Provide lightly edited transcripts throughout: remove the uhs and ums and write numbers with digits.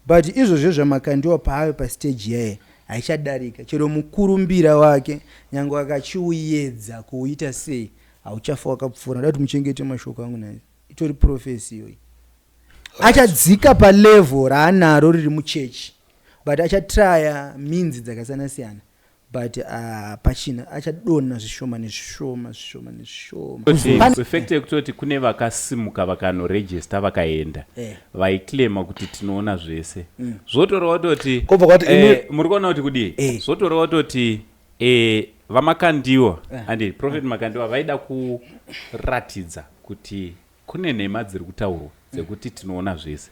But izvozvo zvaMakandiwa paave pastage yaye haichadarika chero mukurumbira wake nyange akachiuyedza kuuita sei hauchafa wakapfuura. Ndoda kuti muchengete mashoko angu nhasi, itori prophecy iyoyi. Achadzika palevel raanaro riri muchechi but achatraya means dzakasiyana siyana but pachina achadonha zvishoma nezvishoma zvishoma nezvishoma. Pane fact yekutoti kune vakasimuka vakanoregister vakaenda vaiclaima kuti tinoona zvese, zvotoreva kutoti Kobva kwati muri kuona kuti kudii? Zvotoreva kutoti vaMakandiwa andi Prophet Makandiwa vaida kuratidza kuti kune nhema dziri kutaurwa dzekuti tinoona zvese.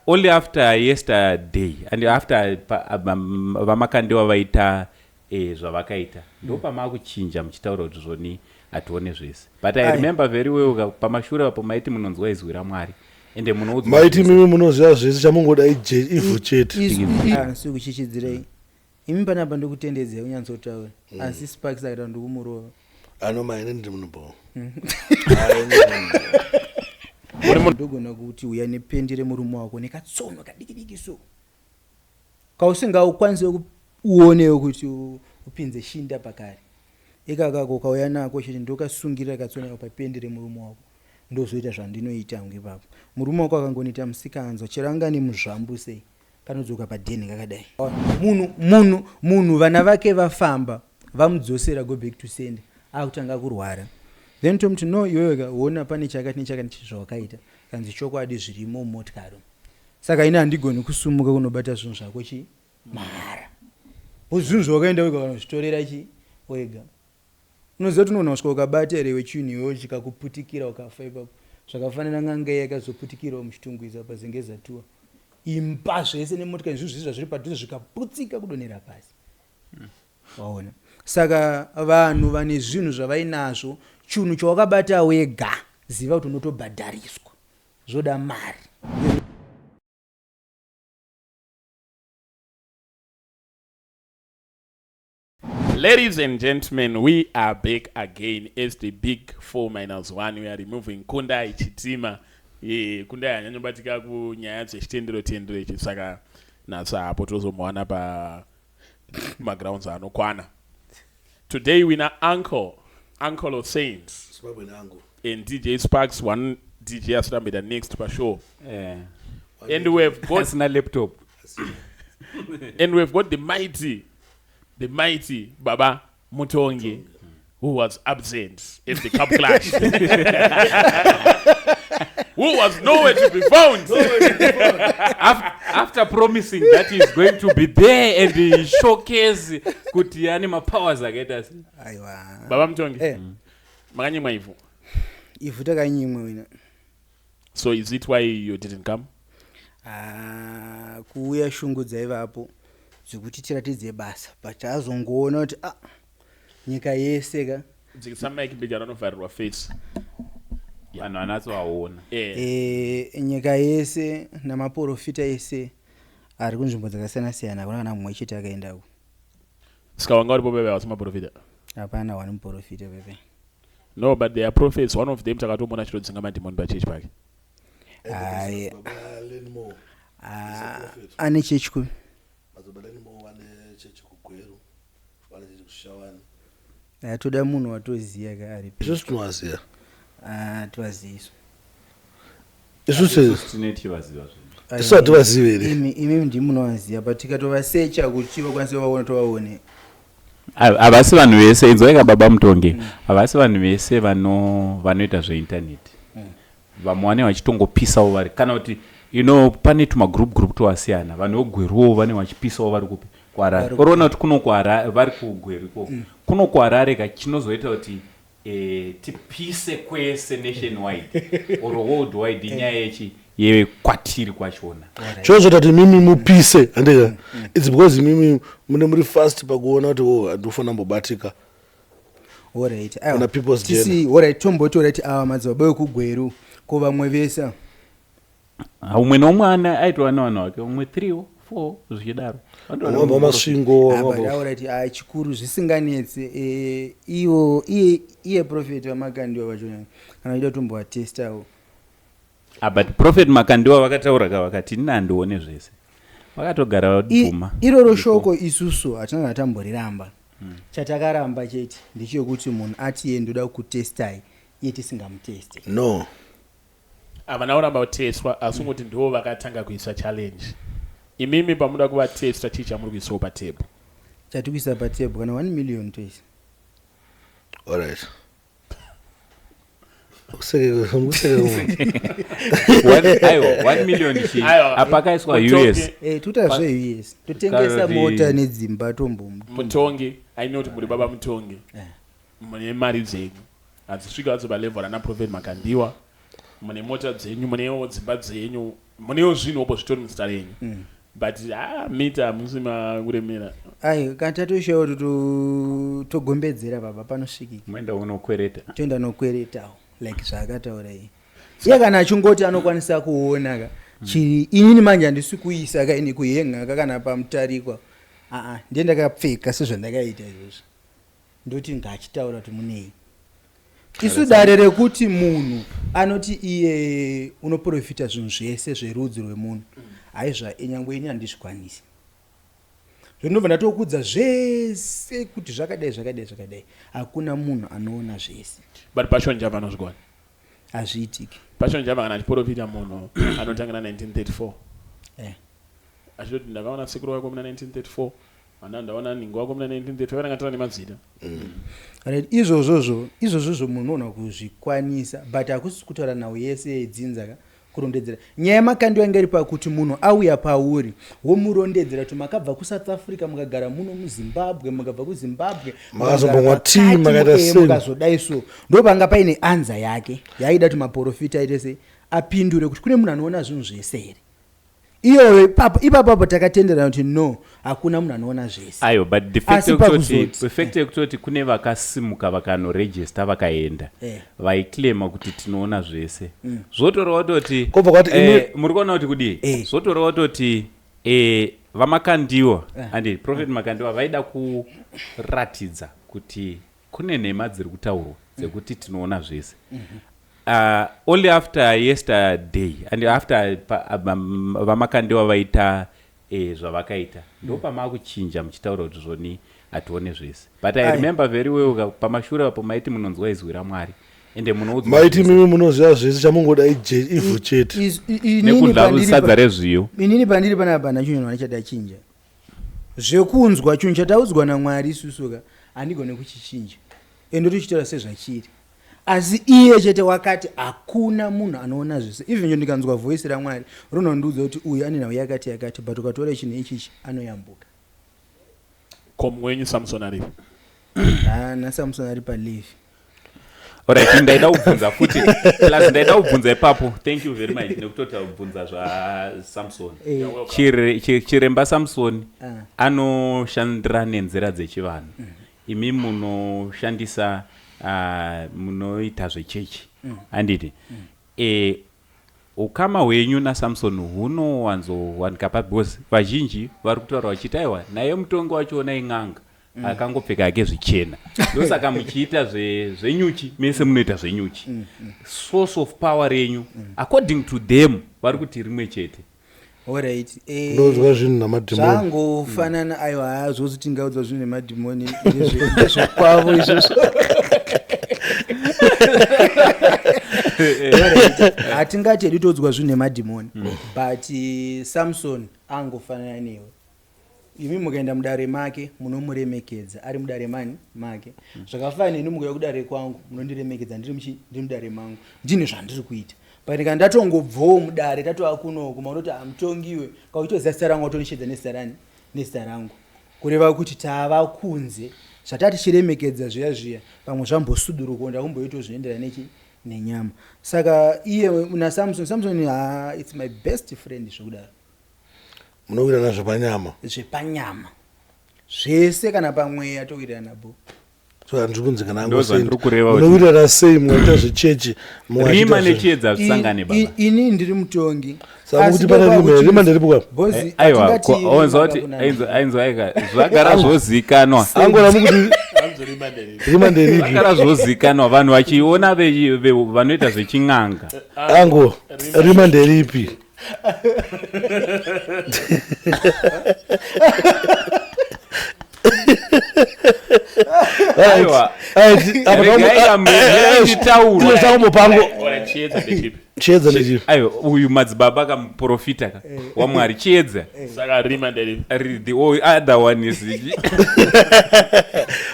Only after yesterday and after vaMakandiwa vaita zvavakaita, ndo pamakuchinja muchitaura kuti zvoni hatione zvese. But I remember very well pamashure apo maiti munonzwa izwi raMwari ende munoudzwa Maiti zvese. Mimi munoziva zvese, chamungoda ivhu chete. Asi kuchichidzirei imi panapa, ndikutendedzei kunyatsotaura, asi Sparks akaita ndikumurova. Ano maine ndiri munhu. Ndogona kuti uya nependi remurume wako nekatsono kadiki diki, so kausingaukwanisi uonewo kuti upinze shinda pakare ikakako, ukauya nako chete ndokasungirira katsono ako papendi remurume wako, ndozoita zvandinoita hangu ipapo. Murume wako akangonoita musikanzwa chero anga nemuzvambu sei, kanodzoka padheni kakadai. Munhu vana vake vafamba vamudzosera, go back to sender, akutanga kurwara, then tomuti, "No, iwewe ka, ona pane chakati nechakati zvawakaita." Kanzi chokwadi zvirimo mumotikari. Saka ini handigoni kusumuka kunobata zvinhu zvako chi mahara, zvinhu zvawakaenda wega kanozvitorera chi wega. Unoziva kuti unogona kusvika ukabata here wechinhu iwewe chikakuputikira ukafa ipapo, zvakafanana n'anga iya yakazoputikirawo muChitungwiza paZengeza Tour, imba zvese nemotikari, zvinhu zvese zvazviri padhuze zvikaputsika kudonhera pasi. Waona, saka vanhu vane zvinhu zvavainazvo, chinhu chawakabata wega ziva kuti unotobhadhariswa, zvoda mari. Ladies and gentlemen, we are back again as the Big 4 minus 1. We are removing Kundai Chitima. Kundai anyanyobatika kunyaya dzechitendero tendero ichi, saka nhasi apo tozomuwana pa magrounds anokwana. Today we na Uncle of Saints Zimbabwe nangu. And DJ Sparks, one DJ asirambida next pashow. And we've got Asina laptop. And we've got the mighty Baba Mutongi, who was absent at the Cup Clash, who was nowhere to be found. After promising that he's going to be there and he showcase kuti ane mapowers akaita sei. Aiwa. Baba Mutongi, makanyimwa ivhu? Ivhu takanyimwa wena. So is it why you didn't come? Ah, kuuya shungu dzaivapo dzekuti tiratidze basa, but azongoona kuti ah, nyika yese ka. Dzikisa mic mbijana, anovharirwa face. Vanhu vanatsoaona. Nyika yese namaprofita ese ari kunzvimbo dzakasiyana siyana, hakuna kana mumwe chete akaendako. Saka vanga varipo bebe vasi maprofita? Hapana wani muprofita pepe. No, but they are prophets. One of them takatomuona achitodzinga madhimoni pachechi pake. Hai. Baba Lenmo. Ah, ane chechi kupi? Madzibaba Lenmo vane chechi kuGweru, vane chechi kuShawani. Toda munhu watoziya ka ari. Isusu tinovaziva. Ah, tivaziviso. Isusu Tine tichivaziva zvinhu. Isu hativazivi here? Imi ndimunovaziva, but tikatovasecha kuti vakwanise vaone, tovaone. Havasi vanhu vese, inzwaika Baba Mutongi, havasi vanhu vese vanoita zveintaneti. Vamwe vane vachitongopisawo vari kana kuti pane tumagroup group twasiyana. Vanhu vegweruwo vane vachipisawo vari kupi? KuHarare. Uriona kuti kuno kuHarare, vari kuGweru ikoko, kuno kuHarare ka, chinozoita kuti tipise kwese nationwide or worldwide inyaya yechi yekwatiri kwachona. Chinozoita kuti mimi mupise, handika, it's because mimi mune muri fast pakuona kuti o handinofanira mbobatika. Alright. Kuna People's Tisi, alright, tomboti alright, ava madzibaba vekuGweru, ko vamwe vese? Umwe neumwe aitova nevanhu vake, umwe 3 4 zvichidaro. Vamwe Masvingo. Ah, but alright, ah, chikuru zvisinganetsi, iwo iye prophet vaMakandiwa vacho, kana uchida tombovatestawo. Ah, but Prophet Makandiwa vakataura ka, vakati ini handione zvese, vakatogara vabvuma. Iroro shoko isusu hatina kana tamboriramba. Chatakaramba chete ndechekuti munhu ati iye ndoda kutestai, iye tisingamuteste. No. Havana kuramba kutestwa, asi kungoti ndivo vakatanga kuisa challenge. Imimi pamuda kuvatesta, chii chamuri kuisawo patable? Chatiri kuisa patable, kana 1 million toisa. Alright. Useke, useke. Aiwa, 1 million chii? Aiwa. Apakaiswa Mutongi. US. Toita zveUS, totengesa mota nedzimba, tombo. Mutongi, aine kuti muri baba mutongi, mune mari dzenyu, hadzisvika hadzo palevel ana Prophet Makandiwa. Mune mota dzenyu, munewo dzimba dzenyu, munewo zvinhu opo zvitori muzita renyu, but ha mita hamusi makuremera. Ai, kana tatoshawo kuti togombedzera baba, panosvikika. Moenda unokwereta. Toenda nokweretawo like zvaakataura iye. Iye kana achingoti anokwanisa kuona ka chiri, inini manje handisi kuisa ka ini kuhenga ka kana pamutarikwa. Aa, ndiye ndakapfeka sezvandakaita izvozvo, ndoti ngachitaura kuti munei. Isu dare rekuti munhu anoti iye unoprofita zvinhu zvese zverudzi rwemunhu, haizva, nyangwe ini handizvikwanisi. Zvondobva ndatokudza zvese kuti zvakadai, zvakadai, zvakadai. Hakuna munhu anoona zvese. But Passion Java anozvigona. Hazviitiki. Passion Java kana achiprofita munhu anotangira 1934, achitoti ndakaona sekuru wako muna 1934, ana ndaona ningi wako muna 1934, vanenge nemazita. Right, izvozvozvo munhu unoona kuzvikwanisa, but hakusi kutaura nhau yese yedzinza ka, kurondedzera nyaya yamakandiwa yanga iri pakuti munhu auya pauri, womurondedzera kuti makabva kuSouth Africa, mukagara muno muZimbabwe, mukabva kuZimbabwe, Makazombomwa mukagara tea, pakati, makaita sei? Mukazodai. So ndo panga paine anza yake yaida kuti maprofita aite sei, apindure kuti kune munhu anoona zvinhu zvese here. Iyoyo ipapo takatenderana kuti no, hakuna munhu anoona zvese. Aiwa, but the fact Asi yekutoti pakuzoti the fact yekutoti kune vakasimuka vakanorejista vakaenda, vaiclaima kuti tinoona zvese, zvotoreva kutoti Kobva kwati muri kuona kuti kudii? Zvotoreva kutoti vaMakandiwa, andi Prophet Makandiwa vaida kuratidza kuti kune nhema dziri kutaurwa dzekuti tinoona zvese. Only after yesterday and after vaMakandiwa vaita zvavakaita, ndo pamakuchinja muchitaura kuti zvoni hatione zvese. But I remember very well pamashure apo maiti munonzwa izwi raMwari, ende munoudzwa Maiti zvese. Mimi munoziva zvese, chamungoda ivhu chete. Inini Nekudla sadza rezviyo. Inini pandiri panapa nachinhu vandichadachinja zvekunzwa. Chinhu chataudzwa naMwari isusu ka, handigone kuchichinja, ende tochitaura sezvachiri. Asi iye chete wakati hakuna munhu anoona zvese. Even njo ndikanzwa voice raMwari rinondiudza kuti uyu ane nhau yakati yakati, but ukatora chinhu ichichi anoyambuka. Ko mumwe wenyu Samson aripi? NaSamson ari paleave. Alright, ndaida kubvunza futi, plus ndaida kubvunza ipapo. Thank you very much nekutota kubvunza zvaSamson. Chiremba Samson anoshandira nenzira dzechivanhu. Imi munoshandisa, munoita zvechechi, handiti? Ukama hwenyu naSamson hunowanzowanika papi? Because vazhinji vari kutaura vachiti aiwa, naye mutongi wachoona in'anga, akangopfeka hake zvichena. Ndosaka muchiita zvenyuchi, mese munoita zvenyuchi. Source of power renyu, according to them, vari kuti rimwe chete. Alright. Unonzwa zvinhu namadhimoni. Zvangofanana. Aiwa, hazvozi tingaudzwa zvinhu nemadhimoni, ndezvekwavo izvozvo. Alright, hatingati hedu toudzwa zvinhu nemadhimoni, but Samson angofanana newe. Imi mukaenda mudare make munomuremekedza ari mudare mani make. Zvakafanana neni, mukauya kudare kwangu munondiremekedza ndiri ndiri mudare mangu, ndine zvandiri kuita. But kana ndatongobvawo mudare, tatova kunoku, maunoti hamutongiwe, kauchitoziva zita rangu, watonishedza nezita rani, nezita rangu, kureva kuti tava kunze. Zvatati tichiremekedza zviya zviya, pamwe zvambosuduruka, ndakumboitawo zvinoenderana nechi nenyama. Saka iye naSamson, Samson, ha, it's my best friend zvekudaro. Munowirirana zvepanyama? Zvepanyama zvese, kana pamweya towirirana bo. So handiri kunzi kana Ndozvandiri kureva kuti- munowirirana sei, mumwe achiita zvechechi, mumwe Rima achiita nechiedza hazvisangane, baba. Ini ndiri mutongi. Saka Asi mukuti pane ndopa rima, kuti- rima nderipi kwa? Bozi, Aiwa, hatingati onzwa rima kuti kakunana. ainzwa aika zvagara zvozikanwa. Angora mukuti Rinonzi rima nderipi? Rima nderipi? Zvakara zvozikanwa vanhu vachiona vanoita zvechin'anga. Ango, rima nderipi? Aiwa. Regai regai nditaure. Inosakumbopango Alright, chiedza ndechipi? Chiedza ndechipi? Aiwa, uyu madzibaba akamuprofita ka waMwari chiedza. Saka rima nderipi? The other one is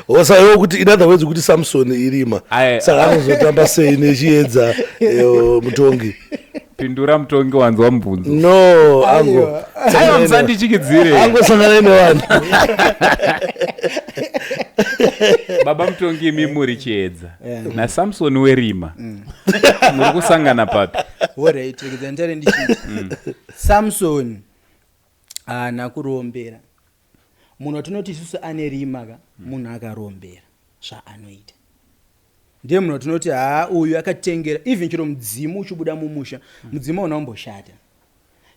Osaiwo kuti in other words kuti Samson irima. Aye. Saka anozotamba sei nechiedza mutongi? Pindura mutongi wanzwa mubvunzo. No, ango. Aiwa, musandichikidzire. Ango sanganai nevanhu. Baba mutongi, imi muri chiedza naSamson werima, muri kusangana papi? Alright, regedza nditare ndichiti Samson haana kurombera. Munhu watinoti isusu ane rima ka, munhu akarombera zvaanoita ndiye munhu watinoti haa, uyu akatengera. Even chero mudzimu uchibuda mumusha, mudzimu hauna kumboshata.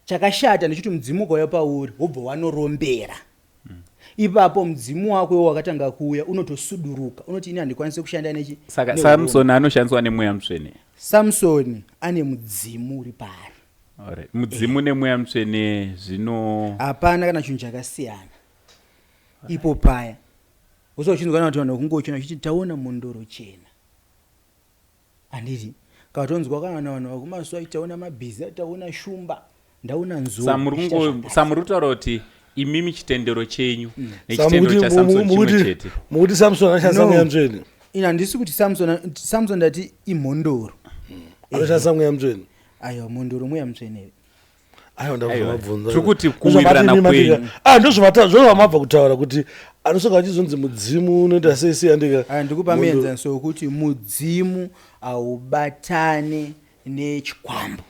Chakashata ndechiti mudzimu ukauya pauri wobva wanorombera, ipapo mudzimu wako iwo wakatanga kuuya unotosuduruka, unoti ini handikwanisi kushanda nechi Saka neurombo. Samson anoshandiswa nemweya mutsvene? Samson ane mudzimu uri paari. Alright. Mudzimu nemweya mutsvene zvino Hapana kana chinhu chakasiyana ipo paya. Usa uchinzwa kana kuti vanhu vakungochena vachiti taona mhondoro chena, handiti? Katonzwa kana vanhu vakumazuva achiti taona mabhiza, taona shumba, ndaona nzou. Zvichiita zvakati. Samuri kutaura kuti imimi chitendero chenyu nechitendero chaSamson chimwe chete? Mukuti Samson anoshandisa No. mweya mutsvene? Ini handisi kuti Samson, ndati imhondoro. Anoshandisa mweya mutsvene? Aiwa, mhondoro mweya mutsvene? Aiwa, Aiwa. ndazvamabvunza. Tiri kuti kuwirirana kwenyu. Ndozvamabva kutaura kuti anosvika achizonzi mudzimu unoita sei sei, andika? Aya, ndikupa muenzaniso wekuti mudzimu haubatane nechikwambo.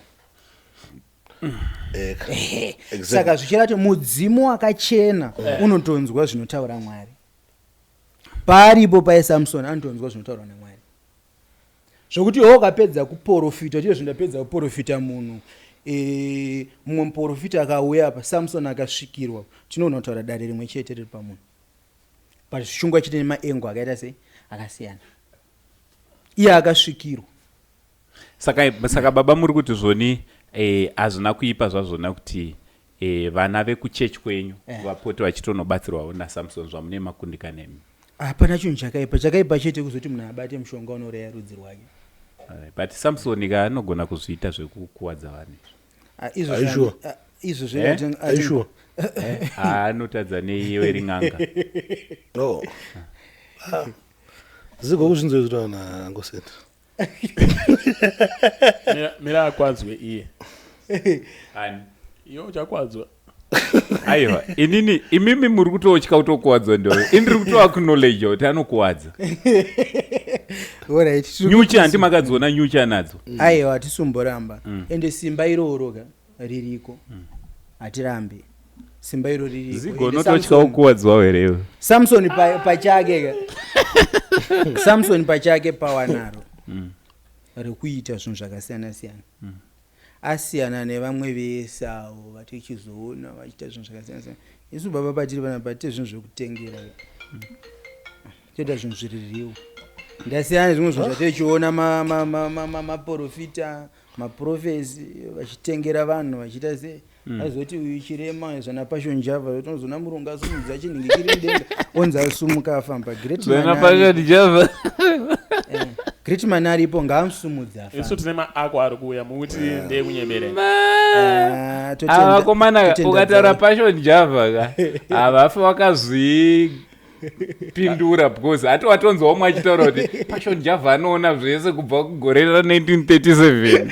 Eka. Ehe. Exactly. Saka zvichireva kuti mudzimu wakachena unotonzwa zvinotaura Mwari. Paripo paye Samson anotonzwa zvinotaurwa naMwari, zvokuti iwe ukapedza kuprofita chiro, zvindapedza kuprofita munhu, mumwe muprofita akauya apa, Samson akasvikirwa, tinoona kutaura dare rimwe chete riri pamunhu, but zvichungwa chete nemaengo akaita sei akasiyana. Iye akasvikirwa. Saka baba, muri kuti zvoni hazvina kuipa zvazvona kuti vana vekuchechi kwenyu vapote vachitonobatsirwawo naSamson zvamune makundika nemi? Hapana chinhu chakaipa. Chakaipa chete kuzoti munhu abate mushonga unoreya rudzi rwake. Alright, but Samson ka anogona kuzviita zvekukuwadza vanhu izvi. Ah, izvo Are you sure? ah, izvo Eh? Are you sure? Anotadza neiwe ring'anga. No. Ah. Zigo kuzvinzwa izvi na angosenda. Mira akwadzwe iye. Ani? Iwe uchakwadzwa. Aiwa, inini, imimi muri kutotya kutokuwadzwa ndo ini ndiri kutoacknowledge kuti anokuwadza. Alright, Nyuchi handi makadziona nyuchi anadzo? Aiwa, hatisumboramba. Ende simba iroro ka ririko, hatirambi simba iro ririko. Zigo, Ende unototya kukuwadzwawo here iwe? Samson pachake ka, Samson pachake pawanaro rekuita zvinhu zvakasiyana siyana, asiyana nevamwe vese avo vatichizoona vachiita zvinhu zvakasiyana siyana. Isu baba patiri panapa tite zvinhu zvekutengera, toita zvinhu zviri real. Ndasiyana nezvimwe zvinhu zvatichiona maprofita, maprofesi vachitengera vanhu vachiita sei, azoti uyu chirema zvana Passion Java, tozoona murungu asumudza chinhu chiri mudenga, onzi asumuka afamba. Great man aripo. Java. Great man aripo, ngaamusumudze Isu afambe. tine maako ari kuuya, mukuti ndeyekunyemere. Ah, Ava vakomana, totenda ukataura dzavo. Passion Java ka, havafi wakazvipindura because hati watonzwa umwe achitaura kuti Passion Java anoona zvese kubva kugore ra1937.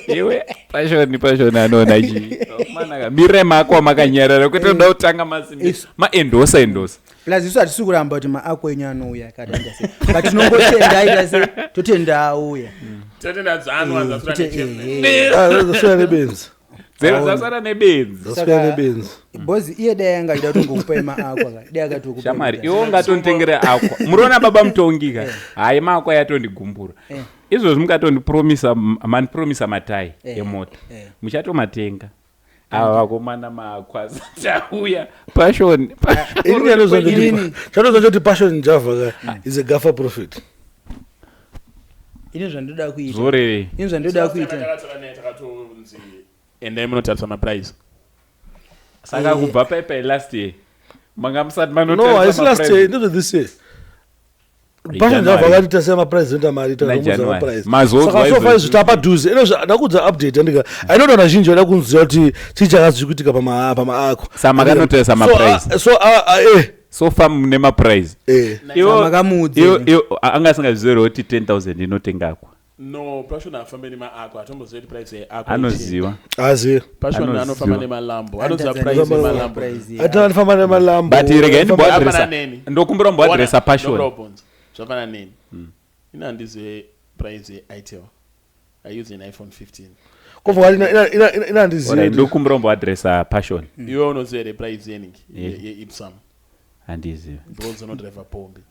Iwe Passion anoona chii? Vakomana ka, mirai mako amakanyarara kwete kuda kutanga masimbi maendosa endosa. Plus isu hatisi kuramba kuti maako enyu anouya akataita sei, but tinongotenda aita sei, totenda auya. Totenda dzanwa dzasura nechemne. Ah, dzaswera nebenzi. Dzasara nebenzi. Dzaswera nebenzi. Bhozi iye dai anga achida kutongokupai maako aka, dai akatokupai. Shamwari, iwe ungatonditengera akwa, muriona baba mutongi ka, hayi, maakwa yatondigumbura. Izvozvi mukatondipromisa, mandipromisa matai emota, muchatomatenga. Ava vakomana makwasa tauya Passion. Inini Inini. Chanoza choti Passion Java ka is a gaffer prophet. Ini zvandoda kuita. Zvorevei? Ini zvandoda kuita. Takataura naye takatonzi endai munotarisa maprice. Saka kubva paipai last year manga musati No, haisi last year, ndizvo this year. Passion Java January. akati tasiyana maprice enda mari takamuudza January. maprice. Mazodzwa Saka so far izvozvi. izvi tapadhuze. Ino ndakuudza update andika. Ainoda vanhu vazhinji vada kunziva kuti chii chakati chiri kuitika pama pamaako. Saka makanotarisa maprice. So ah, So far mune maprice. eh. Makamuudza here? Anga asingazivi kuti 10,000 inotengakwa. No, Passion afambe nemaako, hatombozivi kuti price yeako. Anoziva. Aziva. Passion Anoziva. anofamba nemalambo. Anoziva Anotadza price neziva yemalambo. price, yeah. Ati anofamba nemalambo. But regai Zvakafanana ndimboadresa, neni. ndokumbira mboadresa Passion. Passion. Zvafanana neni. Ina handizive price yeItel. I use an iPhone 15. Kobva wati ina handizivi. Alright, ndokumbira mboadresa Passion. Iwe unoziva here price yeningi Yeah. yeIpsum? Handizivi. Because unodriver pombi.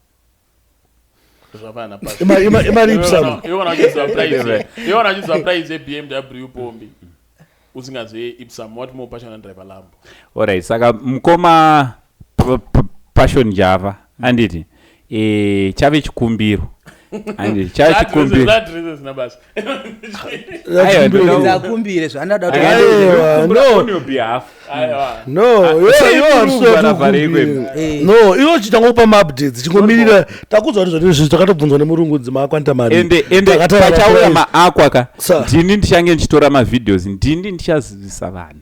Zvafanana Imari Ipsum. Iwe kana uchiziva price. Iwe kana uchiziva price yeBMW pombi. Usingazivi Ipsum, what more Passion anodriver lambo. Alright, saka mukoma Passion Java, anditi chave chikumbiro, anditi chave chikumbiro. That zina basa. Aiwa, Ndzakumbire zvaanoda kuti. Aiwa, Ndokumbira no. on your behalf. Aiwa. No, iwe Sei iwe murungu handisi anavhara kuti ikweyo? Eh. No, iwe chichangokupa maupdates, chingomirira. Takudzwa kuti zvatiri zvinhu takatobvunzwa nemurungu kunzi maakwanita mari. Ende ende Takataura pachauya price. maakwa ka, Sa. ndini ndichange ndichitora mavideos, ndini ndichazivisa vanhu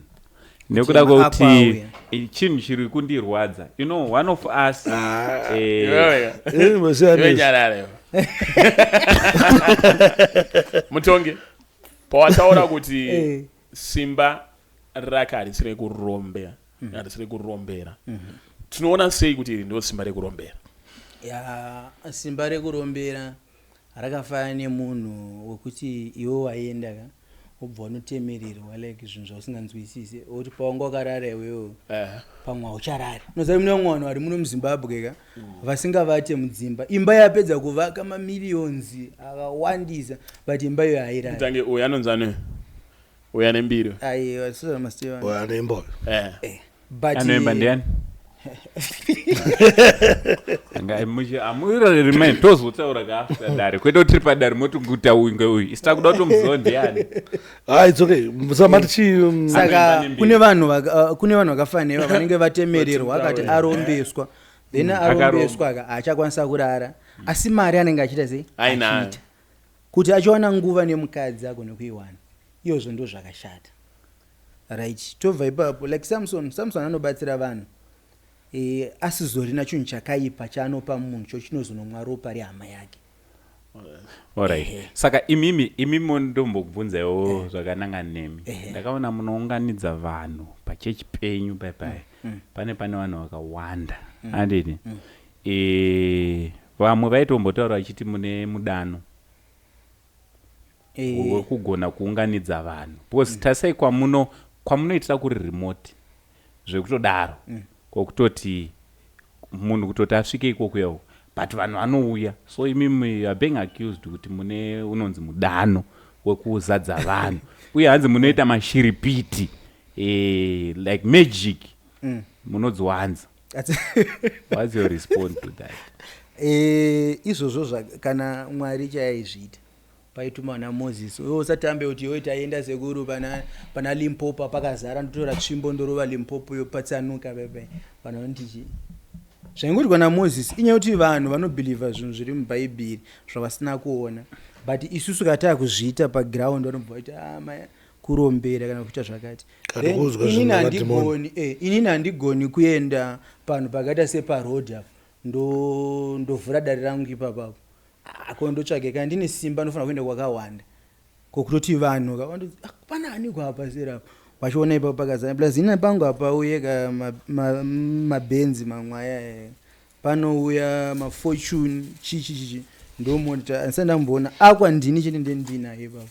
nekuda Kuti kwekuti maakwa auya. chinhu chiri kundirwadza, you know, one of us Iwewe. Eh, mbosiya Iwe nezi. nyarara iwe. Mutongi, pawataura kuti simba rake harisi rekurombera, harisi rekurombera, tinoona sei kuti iri ndo simba rekurombera? Ya, simba rekurombera rakafanana nemunhu wekuti iwe waenda ka, wobva wanotemererwa like zvinhu zvausinganzwisisi, woti pawanga wakarara iwewe pamwe haucharari. Unoziva mune vamwe vanhu vari muno muZimbabwe ka vasingavate mudzimba, imba yapedza kuvaka mamillions akawandisa, but imba iyo hairari. Mutange uyu anonzi ani uyu ane mbiri? Aiwa, sozvamasteva. Oya, ane imba. But Anoimba ndiani? Amuraremai, tozotaura kaafter dare, kwete kuti tiri padare motinguta uyu ngeuyu, isi takuda kutomuziva ndiani. Ah, it's okay. Musamati chi Saka Anoimba nembiri. kune vanhu vakafanira vanenge vatemererwa, akati arombeswa, then arombeswa ka haachakwanisa kurara, asi mari anenge achiita sei? Ainayo. Achiita kuti achiwana nguva nemukadzi agone kuiwana. Iyozvo ndo zvakashata, right? Tobva ipapo, like Samson anobatsira vanhu, asizorina chinhu chakaipa chaanopa munhu cho chinozonomwa ropa rehama yake. Alright, saka imimi ndombokubvunzaiwo zvakananga nemi. Ndakaona munounganidza vanhu pachechi penyu paipai, pane vanhu vakawanda, anditi? Vamwe vaitombotaura vachiti mune mudano wekugona kuunganidza vanhu, because tasai kwamunoitira kuri remote zvekutodaro, kwokutoti munhu kutoti asvike ikokuyawo, but vanhu vanouya. So imimi you are being accused kuti mune unonzi mudano wekuzadza vanhu, uye hanzi munoita mashiripiti, like magic munodziwanza. What's your response to that? Izvozvo kana Mwari chaizviita paituma vana Mozisi, iwe usatambe kuti iwe taenda sekuru pana Limpopo pakazara, ndotora tsvimbo ndorova Limpopo yopatsanuka pepe. Vanhu vanoti chii? Zvaingoitwa naMozisi inyaya yekuti vanhu vanobhilivha zvinhu zviri mubhaibheri zvavasina kuona, but isusu kana taakuzviita paground vanobva vaiti, "Ah, kurombera kana kuita zvakati." Kana Then kuzwa inini zvinhu nemadhimoni. inini handigoni kuenda panhu pakaita separoad apo ndovhura dare rangu ipapapo. Ah, ko ndotsvage kana ndine simba ndofanira kuenda kwakawanda, kokutoti vanhu ah, pana aniko apa serapo vachiona ipapo pakazara. Plus ina pangu apa uye ka mabhenzi mamwe aya, panouya mafortune chichi chichi, ndomota andisati ndamboona akwa ndini chete ndendinayo ipapo,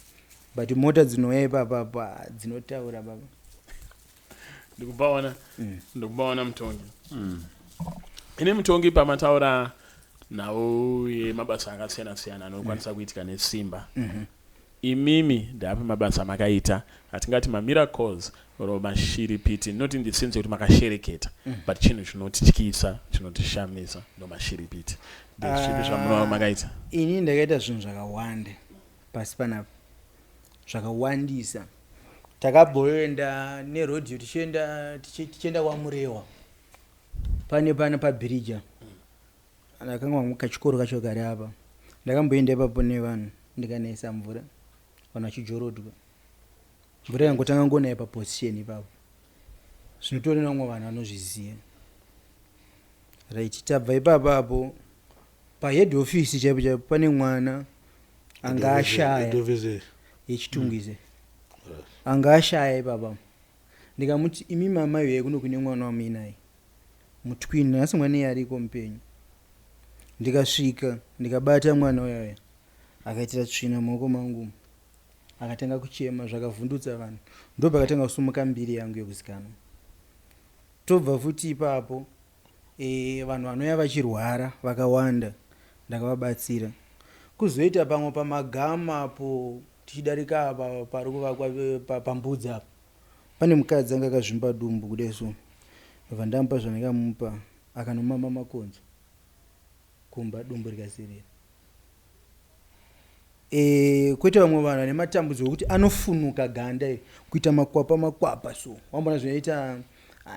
but mota dzinouya ipapapo, ah, dzinotaura baba. Ndikubaona, ndikubaona mutongi. Ine mutongi, pamataura nhau yemabasa akasiyana siyana anokwanisa kuitika nesimba. Imimi ndaapi mabasa amakaita atingati mamiracles or mashiripiti, not in the sense yekuti makashereketa, but chinhu chinotityisa, chinotishamisa, ndomashiripiti. Ndezvipi zvamunova makaita? Ini ndakaita zvinhu zvakawanda pasi panapa, zvakawandisa. Takabhoenda nerodhiyo tichienda tichienda kwaMurewa, pane pana pabhirija ndakanga kachikoro kacho kari apa. Ndakamboenda ipapo nevanhu, ndikanaisa mvura, vanhu vachijorodwa. Mvura yangotanga ngonaya paposition ipapo, zvinotori nevamwe vanhu vanozviziva. Right, tabva ipapo apo pahead office chaipo chaipo pane mwana anga ashaya. YeChitungwiza, anga ashaya ipapa. Ndikamuti, "Imi mama, iwe kuno kune mwana wamuinaye mutwin, nhasi mwana iye ariko mupenyu." Ndikasvika, ndikabata mwana uyaya, akaitira tsvina mumaoko mangu, akatanga kuchema, zvakavhundutsa vanhu. Ndo pakatanga kusumuka mbiri yangu yekuzikanwa. Tobva futi ipapo, vanhu vanouya vachirwara vakawanda, ndakavabatsira. Kuzoita pamwe pamagama apo, tichidarika apa pari kuvakwa pambudzi apa, pane mukadzi anga akazvimba dumbu kudai so. Ndobva ndamupa zvandakamupa, akanomama makonzo kumba, dumbu rikasirira. Kwete vamwe vanhu vane matambudziko ekuti anofunuka ganda iri kuita makwapa makwapa so. Wambona zvinoita,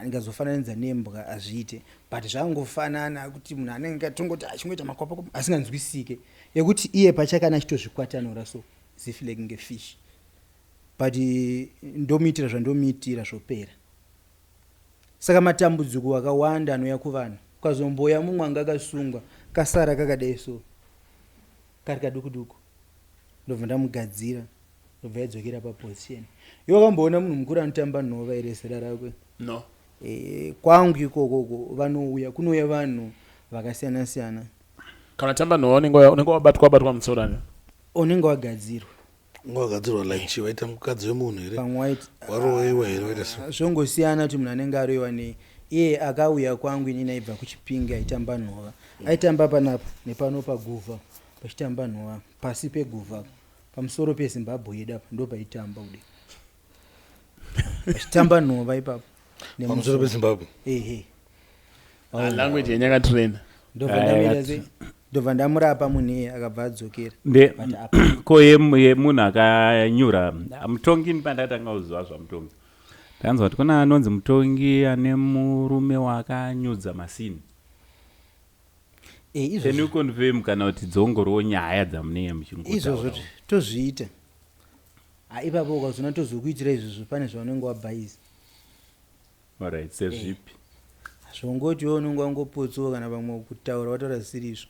ndingazofananidza nembwa hazviite, but zvangofanana kuti munhu anenge atongoti achingoita makwapa kwapa asinganzwisike, ekuti iye pachake ane achitozvikwatanura so zifi like kunge fish, but ndomuitira zvandomuitira, zvopera. Saka matambudziko akawanda anouya kuvanhu. Ukazomboya mumwe anga akasungwa, kasara kakadai so, kari kaduku duku, ndobva ndamugadzira, ndobva yadzokera paposition. Iwe wakamboona munhu mukuru anotamba nhova here, zera rakwe? No. Kwangu ikokoko vanouya, kunouya vanhu vakasiyana siyana. Kana tamba nhova unenge wabatwa wabatwa musoro ani? Unenge wagadzirwa. Wagadzirwa like chi? Waita mukadzi wemunhu here? Pamwe waiti Waroiwa here? Waita sei? Zvongosiyana kuti munhu anenge aroiwa nei. Iye akauya kwangu inini aibva kuChipinge, aitamba nhova. Aitamba panapa nepano paguvha, pachitamba nhova pasi peguvha, pamusoro peZimbabwe yedu apa, ndo paitamba kudai, pachitamba nhova ipapo. Pamusoro peZimbabwe? Ehe. Ah, language yenyu yakatraina. Ndobva ndamira sei, ndobva ndamurapa munhu iye, akabva adzokera. But apa Ko yemunhu akanyura, mutongi, pandakatanga kuziva zvamutongi, ndakanzwa kuti kuna anonzi mutongi ane murume waakanyudza masini. Izvozvo. Can you confirm kana kuti dzongoriwo nyaya dzamunenge izvozvo muchingotaura? Tozviita. Ha, ipapo ukazoona tozokuitira izvozvo, pane zvaunenge wabhaisa. Alright, sezvipi? Zvongoti iwe unenge wangopotsoka, kana pamwe kutaura wataura zvisiri izvo,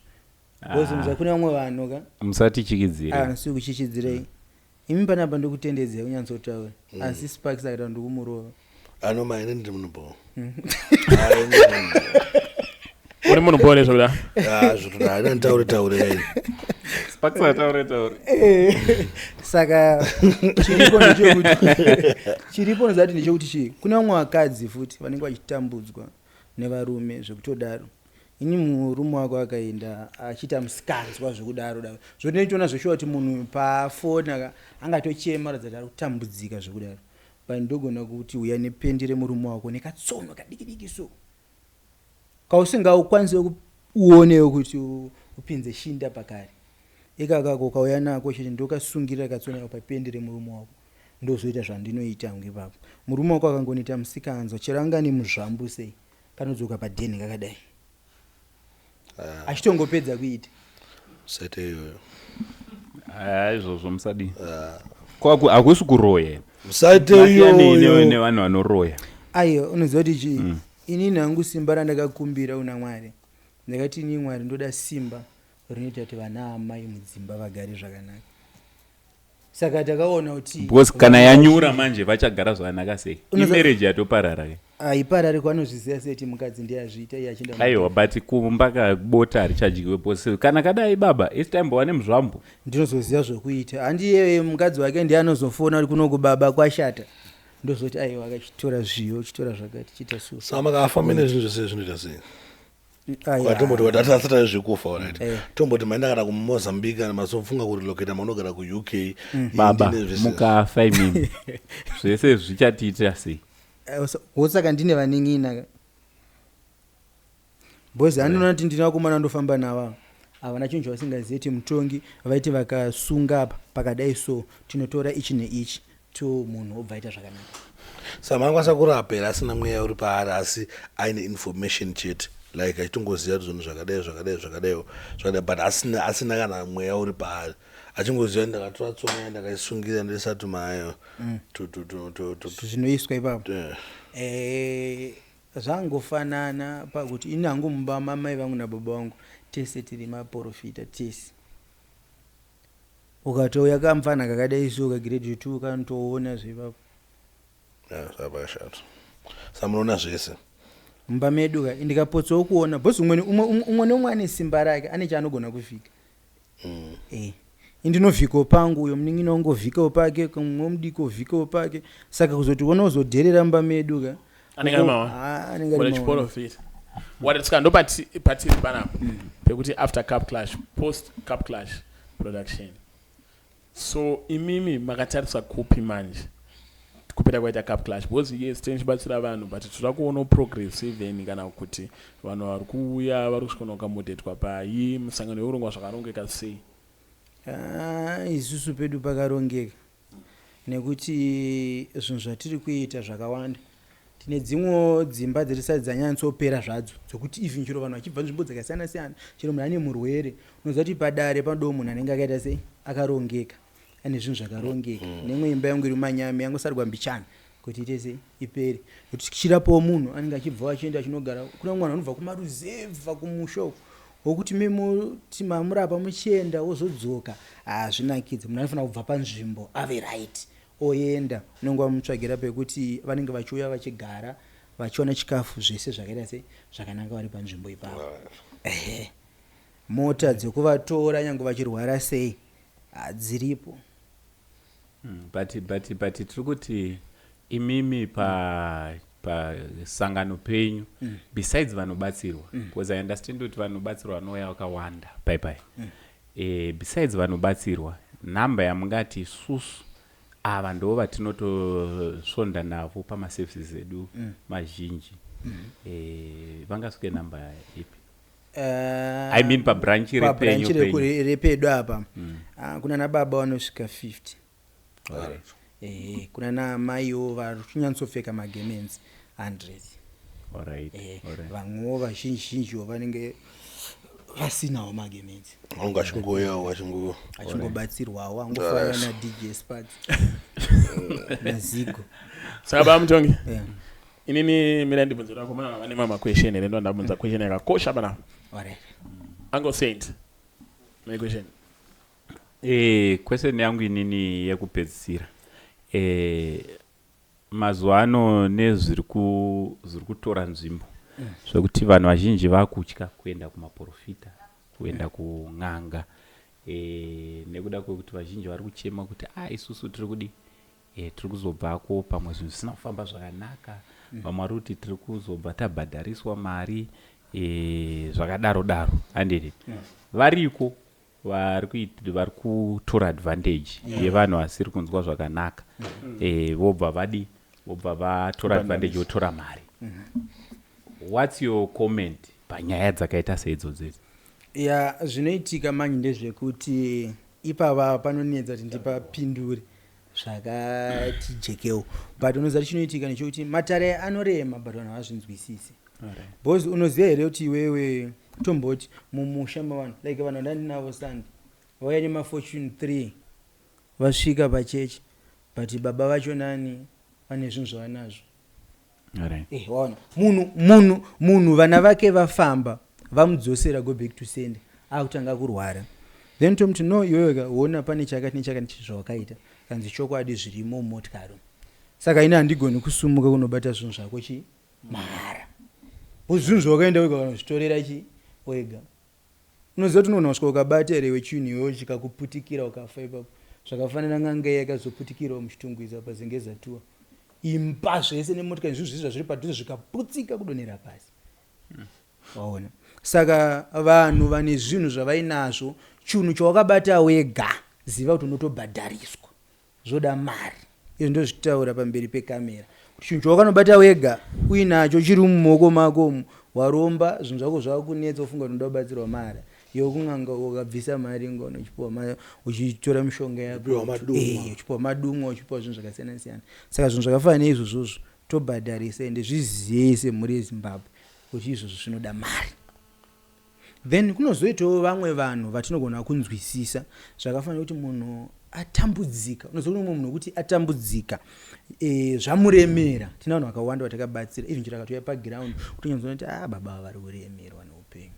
because kune vamwe vanhu ka. Musatichikidzire. Handisi kuchichidzirei imi. Panapa ndikutendedzei kunyatsotaura, asi Sparks akataura ndikumurova. Ano maine, ndiri munhu bo. Uri munhu bho nezvokuda. Zvotoda haina nditaure taure kai. Sparks ataure taure. Saka chiripo ndechekuti, chiripo ndozati ndechekuti chii, kune vamwe vakadzi futi vanenge vachitambudzwa nevarume zvekutodaro. Ini murume wako akaenda achiita musikanzwa zvekudaro daro, zvotinoitoona zveshuwa kuti munhu pafoni angatochema ratidza kuti ari kutambudzika zvekudaro, but ndogona kuti uya nependi remurume wako nekatsono kadiki diki so, kausingaukwanisi uonewo kuti upinze shinda pakari ikakako. Ukauya nako chete, ndokasungirira katsona papendi remurume wako, ndozoita zvandinoita hangu ipapo. Murume wako akangonoita musikanzwa, chero anga nemuzvambu sei, kanodzoka padheni kakadai achitongopedza kuita. Sete iyoyo. Aya, izvozvo musadii. Hakusi kuroya? Musaite Masiyanei iyoyo. nevanhu vanoroya. Aiwa, unoziva kuti chii? Inini hangu simba randakakumbira una Mwari, ndakati, "Ini Mwari, ndoda simba rinoita kuti vana amai mudzimba vagare zvakanaka." Saka takaona kuti Because kana yanyura manje, vachagara zvakanaka sei? Imarriage yatoparara ke. Haiparari, kwanozviziva sei kuti mukadzi ndiye azviita, iye achienda? Aiwa, but kumba kabota harichatyiwe pose kana kadai baba isi taimbova nemuzvambo. Ndinozoziva zvokuita. Handiye mukadzi wake ndiye anozofona uri kunoku, "Baba, kwashata." Ndozoti, "Aiwa, akachitora zviyo, chitora zvakati, chiita so." Saka makafa mine zvinhu zvese zvinoita sei? Aya. Tomboti asati zvekufa, right? Eh. Tomboti maenda kana kuMozambique, kana mazofunga kurelocata, maunogara kuUK. Baba, Ndine zvese. mukafa imimi, zvese zvichatiitira sei? Wosaka ndine vanin'ina because anoona kuti ndine vakomana ndofamba navo, havana chinhu chavasingazivi kuti mutongi vaiti vakasunga apa pakadai, so tinotora ichi neichi to munhu obva aita zvakanaka. Saka maangakwanisa kurapa here asina mweya uri paari, asi aine information chete, like achitongoziva kuti zvinhu zvakadai, zvakadai, zvakadai, zvakadai, but asina kana mweya uri paari, achingoziva kuti ndakatora tsono, ndakaisungira, ndoisati maayo? Zvinoiswa ipapo. Zvangofanana pakuti ini hangu mumba mamai vangu nababa vangu tese tiri maprofita tese. Ukatouya kamufana kakadai so, kagrade 2, kanotoona zvepapo. Zvapashata. Saka munoona zvese? Mumba medu ka, ndikapotsawo kuona, because umwe neumwe ane simba rake, ane chaanogona kuvhika. Indinovhikawo pangu, uyo munin'ina wangovhikawo pake, mumwe mudiki ovhikawo pake. Saka kuzoti uona uzodherera mumba medu ka. Anenge ari mawa. Ah, anenge ari Mune mawa. chiprofita what? Saka ndo patiri panapa pekuti after Cup Clash, post Cup Clash production, so imimi makatarisa kupi manje kupera kwaita Cup Clash? Because yes, tinochibatsira vanhu, but toda kuonawo progress, even kana kuti vanhu vari kuuya vari kusvika kunoaccommodatwa pai, musangano yeurongwa zvakarongeka sei? Ah, isusu pedu pakarongeka nekuti zvinhu zvatiri kuita zvakawanda. Tine dzimwewo dzimba dzirisati dzanyatsopera zvadzo, dzokuti even chero vanhu vachibva nzvimbo dzakasiyana siyana, chero munhu ane murwere, unoziva kuti padare panodawo munhu anenge akaita sei, akarongeka, ane zvinhu zvakarongeka. Neimwe imba yangu iri mumanyame, yangosarwa mbichana kuti ite sei, ipere, kuti tichirapawo munhu anenge achibva achienda achinogara. Kuna mwana anobva kumaruzevha kumusha uko, wokuti memuti mamurapa muchienda wozodzoka, hazvinakidzi. Munhu anofanira kubva panzvimbo ave right, oenda. Unenge wamutsvagira pekuti vanenge vachiuya vachigara, vachiwana chikafu, zvese zvakaita sei, zvakanaka, vari panzvimbo ipapo. Ehe, mota dzekuvatora nyange vachirwara sei hadziripo. But tiri kuti imimi pasangano penyu, besides vanobatsirwa, because I understand kuti vanobatsirwa vanouya vakawanda pai pai, besides vanobatsirwa, nhamba yamungati isusu ava ndo vatinotosvonda navo pamaservices edu mazhinji, vangasvike nhamba ipi? I mean, pabranch repenyu. Pabranch penyu. Repedu apa, ah, kuna nababa vanosvika 50. Kuna naamaiwo vari kunyatsopfeka magarments 100. Vamwewo vazhinji zhinjiwo vanenge vasinawo magarments. Vanenge vachingoyawo vachingo Achingobatsirwawo, angofanana naDJ Sparks naZigo. Saka baba mutongi, inini mira ndibvunze vakomana vane mamwe question here. Ndo ndabvunza question yakakosha panapa. Alright. Uncle Saint, my question. Question yangu inini yekupedzisira, mazuva ano nezviri zviri kutora nzvimbo, zvekuti vanhu vazhinji vakutya kuenda kumaprofita, kuenda kun'anga, nekuda kwekuti vazhinji vari kuchema kuti a isusu tiri kudi, tiri kuzobvako pamwe zvinhu zvisina kufamba zvakanaka. Vamwe vari kuti tiri kuzobva tabhadhariswa mari, zvakadaro daro, handiti? Variko vari kutora advantage yevanhu vasiri kunzwa zvakanaka, vobva vadi, vobva vatora advantage, votora mari. What's your comment panyaya dzakaita seidzodzo idzi? Ya, zvinoitika manje ndezvekuti ipapa panonetsa kuti ndipapindure zvakati jekewo, but unoziva chinoitika nechekuti matare anorema, but vanhu havazvinzwisisi, because unoziva here kuti iwewe, tomboti mumusha mavanhu, like vanhu vandandinavo Sunday, vauya nemafortune 3, vasvika pachechi, but baba vacho nani vane zvinhu zvavanazvo. Waona munhu vana vake vafamba, vamudzosera, go back to sender, akutanga kurwara. Then tomuti, "No, iwewe ka, ona pane chakati nechakati zvawakaita." Kanzi, "Chokwadi, zvirimo mumotikari." Saka ini handigoni kusumuka kunobata zvinhu zvako chi mahara, because zvinhu zvawakaenda wega vanozvitorera chi wega. Unoziva kuti unogona kusvika ukabata here wechinhu iwewe, chikakuputikira, ukafa ipapo. Zvakafanana n'anga yakazoputikirawo muChitungwiza paZengeza Tour, imba zvese nemotikari, zvinhu zvese zvazviri padhuze zvikaputsika kudonhera pasi. Waona? Saka vanhu vane zvinhu zvavainazvo, chinhu chawakabata wega ziva kuti unotobhadhariswa, zvoda mari. Izvi ndozvitaura pamberi pekamera kuti chinhu chawakanobata wega uinacho chiri mumaoko mako umu, waromba zvinhu zvako zvakunetsa, ufunga kuti unoda kubatsirwa mari yokun'anga, ukabvisa mari ngono uchipiwa uchitora mishonga yako, Uchipiwa madumwa. Uchipiwa madumwa, uchipiwa zvinhu zvakasiyana siyana. Saka zvinhu zvakafanana neizvozvozvo tobhadharisa, ende zviziyei semhuri yeZimbabwe kuti izvozvo zvinoda mari. Then kunozoitawo vamwe vanhu vatinogona kunzwisisa zvakafanira kuti munhu atambudzika. Unoziva kune mumwe munhu wekuti atambudzika, zvamuremera. Tina vanhu vakawanda vatakabatsira, even chero akatouya paground kutonyanzona kuti baba ava vari kuremerwa neupenyu,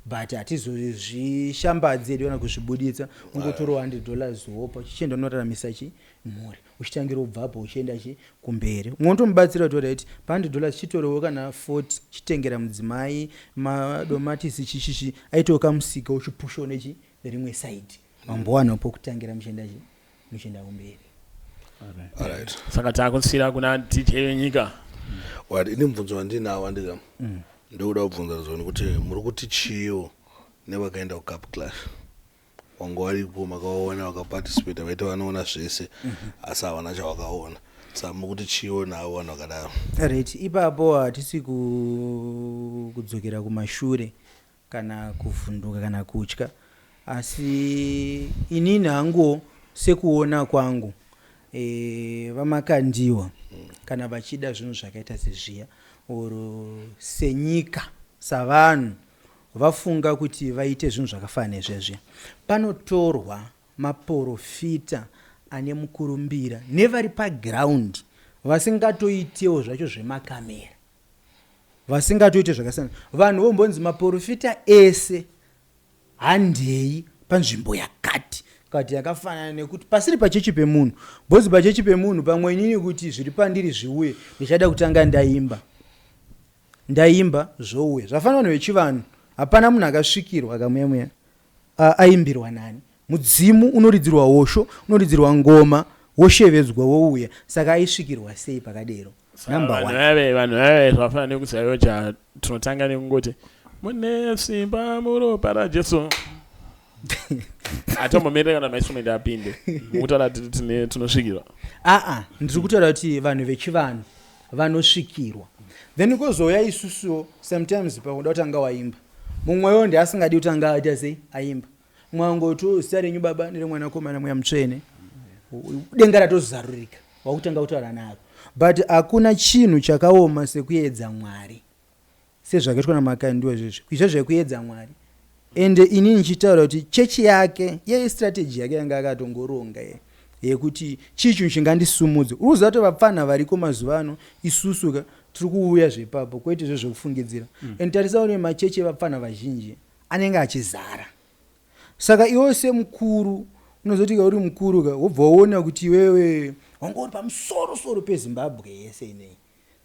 but hatizozvishambadzi hedu kana kuzvibuditsa. Ungotorawo $100 wopa, uchichienda unoraramisa chi mhuri, uchitangira ubvapo uchienda chi kumberi. Umwe unotomubatsira kuti right, pa $100 chitorewo kana 40, chitengera mudzimai madomatisi, chichichi, aitewo kamusika, uchipushawo nechi rimwe side, mambowana pokutangira muchienda chi muchienda kumberi. Alright. Saka taakusiyira kuna DJ wenyika. Right, ini mubvunzo wandinawo andika ndokuda kubvunza zoni kuti muri kuti chiyo nevakaenda kuCup Clash, wanga waripo, makaona vakaparticipata, vaita vanoona zvese, asi havana chavakaona. Saka muri kuti chiyo navo vanhu vakadaro? Right, ipapo hatisi kudzokera kumashure kana kuvhunduka kana kutya, asi inini hangu sekuona kwangu, vaMakandiwa kana vachida zvinhu zvakaita sezviya, oro senyika savanhu vafunga kuti vaite zvinhu zvakafanana nezvezviya, panotorwa maprofita ane mukurumbira nevari paground, vasingatoitewo zvacho zvemakamera, vasingatoite zvakasiyana. Vanhu vombonzi maprofita ese handei panzvimbo yakati kati yakafanana, nekuti pasiri pachechi pemunhu, bhozi pachechi pemunhu pamwe inini kuti zviri pandiri zviuye, ndichada kutanga ndaimba, ndaimba zvouya. Zvafanana vanhu vechivanhu, hapana munhu akasvikirwa akamuya muya aimbirwa nani. Mudzimu unoridzirwa hosho, unoridzirwa ngoma, woshevedzwa, wouya. Saka aisvikirwa sei pakadero? Number Vanhu one. Vave vanhu vave zvafanana nekuzayoja, tinotanga nekungoti mune simba muropa raJesu, hatombomirira kana mainstrument apinde. Mukutaura tine tinosvikirwa. Aa, ndiri kutaura kuti vanhu vechivanhu vanosvikirwa, then kozouya isusuwo sometimes pakuda kutanga waimba. Mumwewo ndeasingadi kutanga aita sei, aimba. Mumwe angoti, "Zita renyu Baba neremwanakomana, Mweya Mutsvene," denga ratozarurika, wakutanga kutaura naro. But hakuna chinhu chakaoma sekuedza Mwari, sezvakaitwa naMakandiwa izvezvi, kuizva zvekuedza Mwari. Ende inini ndichitaura kuti chechi yake yeye, strategy yake yanga akatongoronga ye yekuti chii chinhu chingandisumudze. Uri kuziva kuti vapfanha variko mazuva ano, isusu ka tiri kuuya zvepapo, kwete zvezvekufungidzira. And tarisa une machechi evapfanha vazhinji anenge achizara. Saka iwe semukuru unozoti ka uri mukuru ka, wobva waona kuti iwewe wanga uri pamusoro soro peZimbabwe yese inei,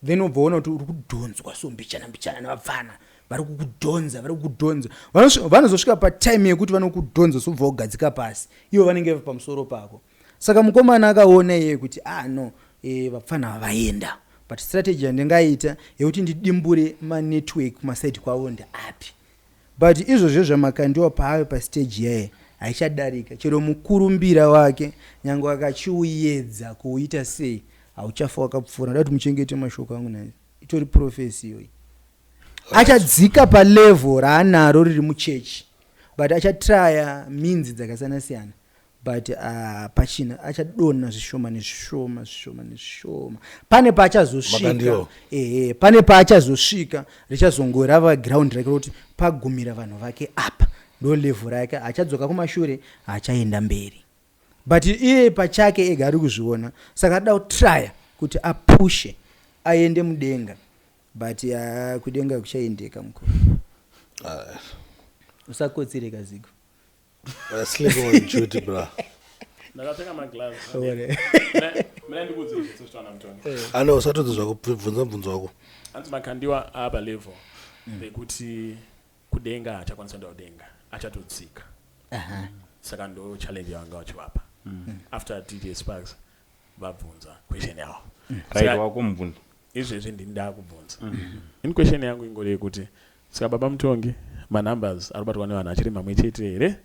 then wobva waona kuti uri kudhonzwa so mbichana mbichana nevapfana vari kukudhonza, vari kukudhonza. Vanozosvika patime yekuti vanokudhonza, sobva wagadzika pasi, ivo vanenge vari pamusoro pako. Saka mukomana akaona iye kuti ah no, vapfana vaenda, but strategy yandingaita yekuti ndidimbure manetwork kumasaidi kwavo ndeapi? But izvozvo zvaMakandiwa paave pastage yaye haichadarika chero mukurumbira wake, nyange akachiuyedza kuuita sei, hauchafa wakapfuura. Ndoda kuti muchengete mashoko angu nhasi, itori prophecy iyoyi. Achadzika palevel raanaro riri muchechi, but achatraya minzi dzakasiyana siyana, but pachina achadonha zvishoma nezvishoma, zvishoma nezvishoma. Pane paachazosvika. Makandiwa. Ehe, pane paachazosvika richazongorava ground rake rokuti pagumira vanhu vake apa, ndo level rake. Achadzoka kumashure, hachaenda mberi, but iye pachake ega ari kuzviona. Saka ada kutraya kuti apushe aende mudenga, but kudenga kuchaendeka mukuru. Usakotsireka, Zigo. Sleeping on duty, bra. Ndakapfeka magloves. Ore. Mina ndikuudze zvitsvana mutongi. Ano usatodzi zvako, bvunza mubvunzo wako. Hanzi Makandiwa apa level rekuti kudenga haachakwanisa kuenda kudenga, achatodzika. Saka ndo challenge yavanga vachivapa after DJ Sparks vabvunza question yavo. Right. Wako mubvunzo. Izvezvi ndini ndakubvunza. Ini question yangu ingori yekuti saka baba mutongi Manumbers ari kubatwa nevanhu achiri mamwe chete here?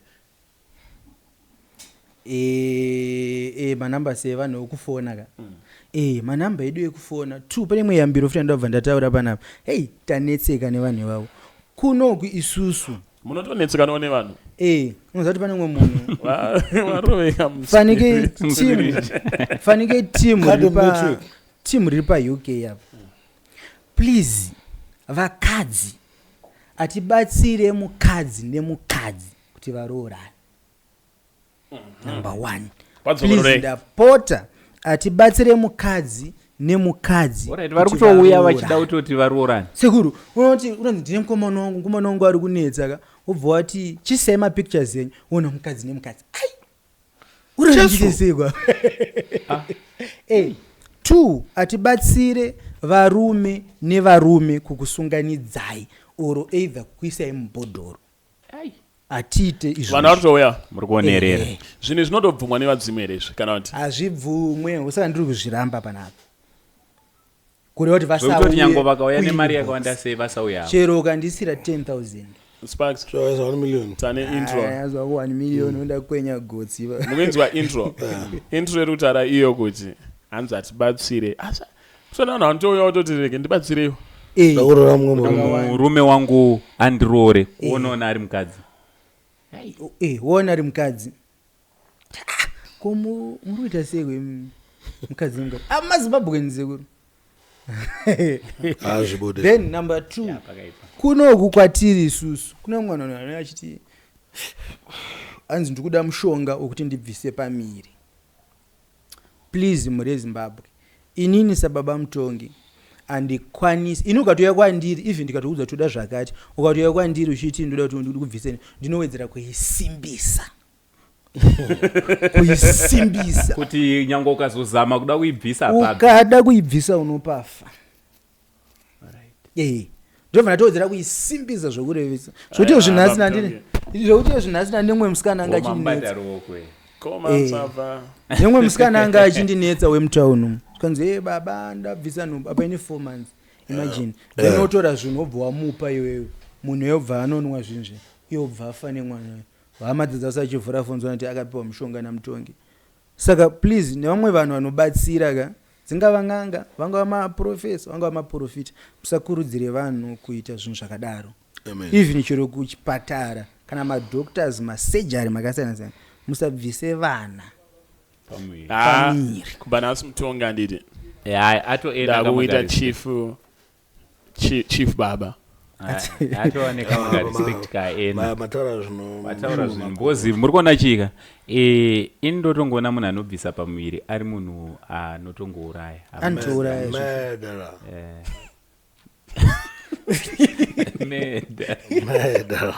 Manumbers evanhu ekufona ka. Manamba edu ekufona two. Pane imwe yambiro futi yandabva ndataura panapa. Hei, tanetseka nevanhu ivavo kunoku isusu. Munotonetsekanawo nevanhu? Unoziva kuti pane umwe munhu Varoveka. Fanike team, fanike team Cardinal riri pa Network. Team riri paUK apa, please, vakadzi, atibatsire mukadzi nemukadzi kuti varoorane, number one. Please, Padzokororei. ndapota, atibatsire mukadzi nemukadzi Alright, vari kuti kutouya varoorane. vachida kutoti varoorane. Sekuru, unoti unonzi ndine mukomana wangu, mukomana wangu ari kunetsa ka. Wobva wati chisai mapictures enyu, wona mukadzi nemukadzi. Ai, uranichitesekwa. Two, atibatsire varume nevarume kukusunganidzai or either kukuisai mubhodhoro. Atiite izvozvo. Vanhu vari kutouya. Muri kuonerera. Zvinhu zvinotobvumwa nevadzimu here izvi, kana kuti? Hazvibvumwe, usaka ndiri kuzviramba panapa, kureva kuti Zvekutoti nyange vasauye vakauya nemari kuinbox. yakawanda sei, vasauya. Chero ukandisira 10 000. Sparks. Zvakaisa 1 million. Tane intro. Azwa ku 1 million, unoda kwenya gotsi. Mukuinzwa intro? Intro iri kutaura iyo kuti hanzi atibatsire, asi kusona vanhu vanotouya kutoti rege ndibatsireiwo. Ndakuroora mumwe murume. Murume wangu andiroore, kuonaona ari mukadzi. Wona ari mukadzi. Ah, ko muri kuita sei mukadzi nemukadzi? Ah, maZimbabwean, sekuru. Hazvibude. Then number two, Pakaipa. kunoku kwatiri isusu kune mwana anouya achiti hanzi ndikuda mushonga wekuti ndibvise pamiri. Please, mhuri yeZimbabwe, inini sababa Mutongi handikwanisi. Ini ukatouya kwandiri, even ndikatoudza toda zvakati, ukatouya kwandiri uchiti ndoda kuti ndikubviseni, ndinowedzera kuisimbisa, kuisimbisa. Kuti nyange ukazozama kuda kuibvisa apapo. Ukada kuibvisa unopafa. Ndobva ndatowedzera kuisimbisa zvokurevesa, zvokuti Aya, zvinhu nhasi baba. Nandine, zvokuti zvinhu nhasi nandine mumwe musikana anga Womamubata achinetsa. ruoko. Koma tsava. Nemumwe musikana anga achindinetsa wemutauni umu, zvikanzi, "E baba, ndabvisa nhumbu." Apa ine 4 months, imagine. Then wotora zvinhu, wobva wamupa iwewe munhu, yobva anonwa zvinhu zve, iye obva afa nemwana. Hama dzadzasa achivhura foni, kuti akapiwa mushonga naMutongi. Saka please, nevamwe vanhu vanobatsira ka, dzingava n'anga, vangava maprofesa, vangava maprofita, musakurudzire vanhu kuita zvinhu zvakadaro. Amen. Even chero kuchipatara kana madoctors, masurgery makasiyana siyana, musabvise vana Pamuviri. Ah, pamiri. Kubva nhasi Mutongi, handiti? Hayi, atoenda. Ndakuita chief, chief baba. Atova nekamwe karespect kaena. Mataura zvino. Mataura zvinhu, because muri kuona chika, ini ndotongoona munhu anobvisa pamuviri ari munhu anotongouraya. Anotouraya izvo. Murderer. Murder. Murderer.